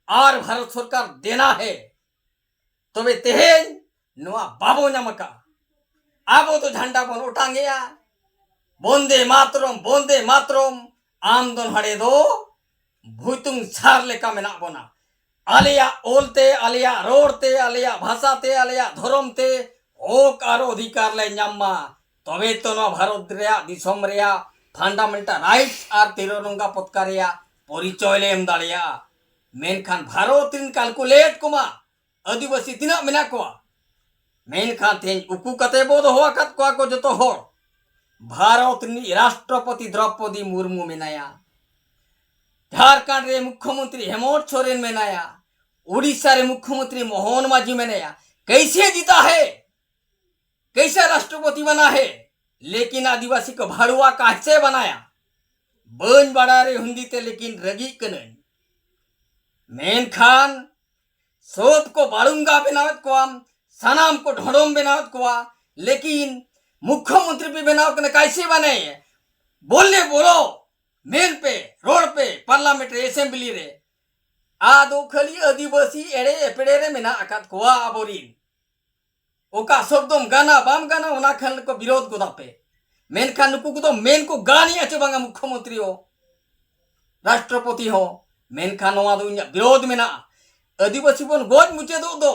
ᱟᱨ ᱵᱷᱟᱨᱚᱛ ᱥᱚᱨᱠᱟᱨ ᱫᱮᱱᱟ ᱦᱮ᱾ ᱛᱚᱵᱮ ᱛᱮᱦᱮᱧ ᱱᱚᱣᱟ ᱵᱟᱵᱚ ᱧᱟᱢ ᱟᱠᱟᱫᱼᱟ᱾ ᱟᱵᱚ ᱫᱚ ᱡᱷᱟᱱᱰᱟ ᱵᱚᱱ ᱚᱴᱟᱝ ᱮᱜᱼᱟ, ᱵᱚᱱᱫᱮ ᱢᱟᱛᱨᱚᱢ, ᱵᱚᱱᱫᱮ ᱢᱟᱛᱨᱚᱢ᱾ ᱟᱢ ᱫᱚ ᱱᱚᱰᱮ ᱫᱚ ᱵᱷᱩᱛᱩᱝ ᱥᱟᱨ ᱞᱮᱠᱟ ᱢᱮᱱᱟᱜ ᱵᱚᱱᱟ᱾ ᱟᱞᱮᱭᱟᱜ ᱚᱞ ᱛᱮ, ᱟᱞᱮᱭᱟᱜ ᱨᱚᱲ ᱛᱮ, ᱟᱞᱮᱭᱟᱜ ᱵᱷᱟᱥᱟ ᱛᱮ, ᱟᱞᱮᱭᱟᱜ ᱫᱷᱚᱨᱚᱢ ᱛᱮ ᱦᱚᱠ ᱟᱨ ᱚᱫᱷᱤᱠᱟᱨ ᱞᱮ ᱧᱟᱢ ᱢᱟ, ᱛᱚᱵᱮ ᱛᱚ ᱱᱚᱣᱟ ᱵᱷᱟᱨᱚᱛ ᱨᱮᱭᱟᱜ, ᱫᱤᱥᱚᱢ ᱨᱮᱭᱟᱜ ᱯᱷᱟᱱᱰᱟᱢᱮᱱᱴᱟᱞ ᱨᱟᱭᱤᱴᱥ ᱟᱨ ᱛᱤᱨᱚᱱᱜᱟ ᱯᱚᱛᱠᱟ ᱨᱮᱭᱟᱜ ᱯᱚᱨᱤᱪᱚᱭ ᱞᱮ ᱮᱢ ᱫᱟᱲᱮᱭᱟᱜᱼᱟ᱾ ᱢᱮᱱᱠᱷᱟᱱ ᱵᱷᱟᱨᱚᱛ ᱨᱮᱱ ᱠᱟᱞᱠᱩᱞᱮᱴ ᱠᱚᱢᱟ ᱟᱹᱫᱤᱵᱟᱹᱥᱤ ᱛᱤᱱᱟᱹᱜ ᱢᱮᱱᱟᱜ ᱠᱚᱣᱟ? ᱢᱮᱱᱠᱷᱟᱱ ᱛᱮᱦᱮᱧ ᱩᱠᱩ ᱠᱟᱛᱮ ᱵᱚ ᱫᱚᱦᱚ ᱟᱠᱟᱫ ᱠᱚᱣᱟ ᱠᱚ ᱡᱚᱛᱚ ᱦᱚᱲ᱾ ᱵᱷᱟᱨᱚᱛ ᱨᱤᱱᱤᱡ ᱨᱟᱥᱴᱨᱚᱯᱚᱛᱤ ᱫᱨᱚᱯᱚᱫᱤ ᱢᱩᱨᱢᱩ ᱢᱮᱱᱟᱭᱟ, ᱡᱷᱟᱲᱠᱷᱚᱸᱰ ᱨᱮ ᱢᱩᱠᱷᱭᱚᱢᱚᱱᱛᱨᱤ ᱦᱮᱢᱚᱱᱛ ᱥᱚᱨᱮᱱ ᱢᱮᱱᱟᱭᱟ, ᱩᱲᱤᱥᱥᱟ ᱨᱮ ᱢᱩᱠᱷᱭᱚᱢᱚᱱᱛᱨᱤ ᱢᱳᱦᱚᱱ ᱢᱟᱹᱡᱷᱤ ᱢᱮᱱᱟᱭᱟ᱾ ᱠᱮᱥᱮ ᱡᱤᱛᱟ ᱦᱮ? ᱠᱮᱥᱮ ᱨᱟᱥᱴᱨᱚᱯᱚᱛᱤ ᱵᱟᱱᱟ ᱦᱮ? ᱞᱮᱠᱤᱱ ᱟᱹᱫᱤᱵᱟᱹᱥᱤ ᱠᱚ ᱵᱷᱟᱲᱩᱣᱟ ᱠᱟᱦᱥᱮ ᱵᱟᱱᱟᱭᱟ? ᱵᱟᱹᱧ ᱵᱟᱲᱟᱭ ᱨᱮ ᱦᱤᱱᱫᱤ ᱛᱮ, ᱞᱮᱠᱤᱱ ᱨᱟᱹᱜᱤᱜ ᱠᱟᱹᱱᱟᱹᱧ᱾ ᱢᱮᱱᱠᱷᱟᱱ ᱥᱚᱵ ᱠᱚ ᱵᱟᱲᱩᱝᱜᱟ ᱵᱮᱱᱟᱣᱮᱫ ᱠᱚᱣᱟᱢ, ᱥᱟᱱᱟᱢ ᱠᱚ ᱰᱷᱚᱰᱚᱢ ᱵᱮᱱᱟᱣᱮᱫ ᱠᱚᱣᱟ, ᱞᱮᱠᱤᱱ ᱢᱩᱠᱷᱭᱚᱢᱚᱱᱛᱨᱤ ᱯᱮ ᱵᱮᱱᱟᱣ ᱠᱟᱱᱟ, ᱠᱟᱭᱥᱮ ᱵᱟᱱᱮ? ᱵᱚᱞᱞᱮ ᱵᱚᱞᱚ, ᱢᱮᱱ ᱯᱮ, ᱨᱚᱲ ᱯᱮ, ᱯᱟᱨᱞᱟᱢᱮᱱᱴ ᱨᱮ, ᱮᱥᱮᱢᱵᱞᱤ ᱨᱮ᱾ ᱟᱫᱚ ᱠᱷᱟᱹᱞᱤ ᱟᱹᱫᱤᱵᱟᱹᱥᱤ ᱮᱲᱮ ᱮᱯᱮᱲᱮ ᱨᱮ ᱢᱮᱱᱟᱜ ᱟᱠᱟᱫ ᱠᱚᱣᱟ ᱟᱵᱚᱨᱤᱱ᱾ ᱚᱠᱟ ᱥᱚᱵᱫᱚᱢ ᱜᱟᱱᱟ ᱵᱟᱢ ᱜᱟᱱᱟ, ᱚᱱᱟ ᱠᱷᱟᱱ ᱠᱚ ᱵᱤᱨᱳᱫ ᱜᱚᱫᱟ ᱯᱮ᱾ ᱢᱮᱱᱠᱷᱟᱱ ᱱᱩᱠᱩ ᱠᱚᱫᱚ ᱢᱮᱱ ᱠᱚ ᱜᱟᱱᱮᱜᱼᱟ ᱪᱮ ᱵᱟᱝᱟ? ᱢᱩᱠᱷᱭᱚᱢᱚᱱᱛᱨᱤ ᱦᱚᱸ, ᱨᱟᱥᱴᱨᱚᱯᱚᱛᱤ ᱦᱚᱸ, ᱢᱮᱱᱠᱷᱟᱱ ᱱᱚᱣᱟ ᱫᱚ ᱤᱧᱟᱹᱜ ᱵᱤᱨᱳᱫ ᱢᱮᱱᱟᱜᱼᱟ᱾ ᱟᱹᱫᱤᱵᱟᱹᱥᱤ ᱵᱚᱱ ᱜᱚᱡ ᱢᱩᱪᱟᱹᱫᱚᱜ ᱫᱚ,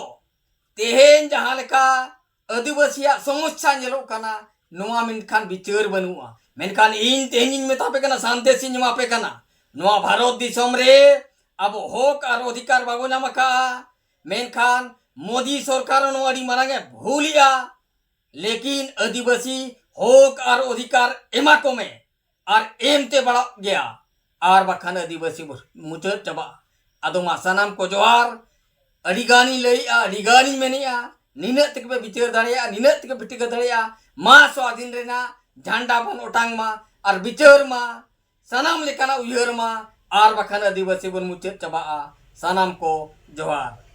ᱛᱮᱦᱮᱧ ᱡᱟᱦᱟᱸ ᱞᱮᱠᱟ ᱟᱹᱫᱤᱵᱟᱹᱥᱤᱭᱟᱜ ᱥᱚᱢᱚᱥᱥᱟ ᱧᱮᱞᱚᱜ ᱠᱟᱱᱟ, ᱱᱚᱣᱟ ᱢᱮᱱᱠᱷᱟᱱ ᱵᱤᱪᱟᱹᱨ ᱵᱟᱹᱱᱩᱜᱼᱟ᱾ ᱢᱮᱱᱠᱷᱟᱱ ᱤᱧ ᱛᱮᱦᱮᱧ ᱤᱧ ᱢᱮᱛᱟ ᱯᱮ ᱠᱟᱱᱟ, ᱥᱟᱸᱫᱮᱥ ᱤᱧ ᱮᱢᱟ ᱯᱮ ᱠᱟᱱᱟ, ᱱᱚᱣᱟ ᱵᱷᱟᱨᱚᱛ ᱫᱤᱥᱚᱢ ᱨᱮ ᱟᱵᱚ ᱦᱚᱠ ᱟᱨ ᱚᱫᱷᱤᱠᱟᱨ ᱵᱟᱵᱚ ᱧᱟᱢ ᱟᱠᱟᱫᱼᱟ, ᱢᱮᱱᱠᱷᱟᱱ ᱢᱳᱫᱤ ᱥᱚᱨᱠᱟᱨ ᱦᱚᱸ ᱱᱚᱣᱟ ᱟᱹᱰᱤ ᱢᱟᱨᱟᱝ ᱮ ᱵᱷᱩᱞᱮᱜᱼᱟ᱾ ᱞᱮᱠᱤᱱ ᱟᱹᱫᱤᱵᱟᱹᱥᱤ ᱦᱚᱠ ᱟᱨ ᱚᱫᱷᱤᱠᱟᱨ ᱮᱢᱟ ᱠᱚᱢᱮ, ᱟᱨ ᱮᱢ ᱛᱮ ᱵᱟᱲᱟᱜ ᱜᱮᱭᱟ, ᱟᱨ ᱵᱟᱠᱷᱟᱱ ᱟᱹᱫᱤᱵᱟᱹᱥᱤ ᱵᱚ ᱢᱩᱪᱟᱹᱫ ᱪᱟᱵᱟᱜᱼᱟ᱾ ᱟᱫᱚ ᱢᱟ ᱥᱟᱱᱟᱢ ᱠᱚ ᱡᱚᱦᱟᱨ᱾ ᱟᱹᱰᱤ ᱜᱟᱱᱤᱧ ᱞᱟᱹᱭᱮᱜᱼᱟ, ᱟᱹᱰᱤ ᱜᱟᱱᱤᱧ ᱢᱮᱱᱮᱜᱼᱟ, ᱱᱤᱱᱟᱹᱜ ᱛᱮᱜᱮ ᱯᱮ ᱵᱤᱪᱟᱹᱨ ᱫᱟᱲᱮᱭᱟᱜᱼᱟ, ᱱᱤᱱᱟᱹᱜ ᱛᱮᱜᱮ ᱯᱮ ᱴᱷᱤᱠᱟᱹ ᱫᱟᱲᱮᱭᱟᱜᱼᱟ᱾ ᱢᱟ ᱥᱣᱟᱫᱷᱤᱱ ᱨᱮᱱᱟᱜ ᱡᱷᱟᱱᱰᱟ ᱵᱚᱱ ᱚᱴᱟᱝ ᱢᱟ ᱟᱨ ᱵᱤᱪᱟᱹᱨ ᱢᱟ, ᱥᱟᱱᱟᱢ ᱞᱮᱠᱟᱱᱟᱜ ᱩᱭᱦᱟᱹᱨ ᱢᱟ, ᱟᱨ ᱵᱟᱠᱷᱟᱱ ᱟᱹᱫᱤᱵᱟᱹᱥᱤ ᱵᱚᱱ ᱢᱩᱪᱟᱹᱫ ᱪᱟᱵᱟᱜᱼᱟ᱾ ᱥᱟᱱᱟᱢ ᱠᱚ ᱡᱚᱦᱟᱨ᱾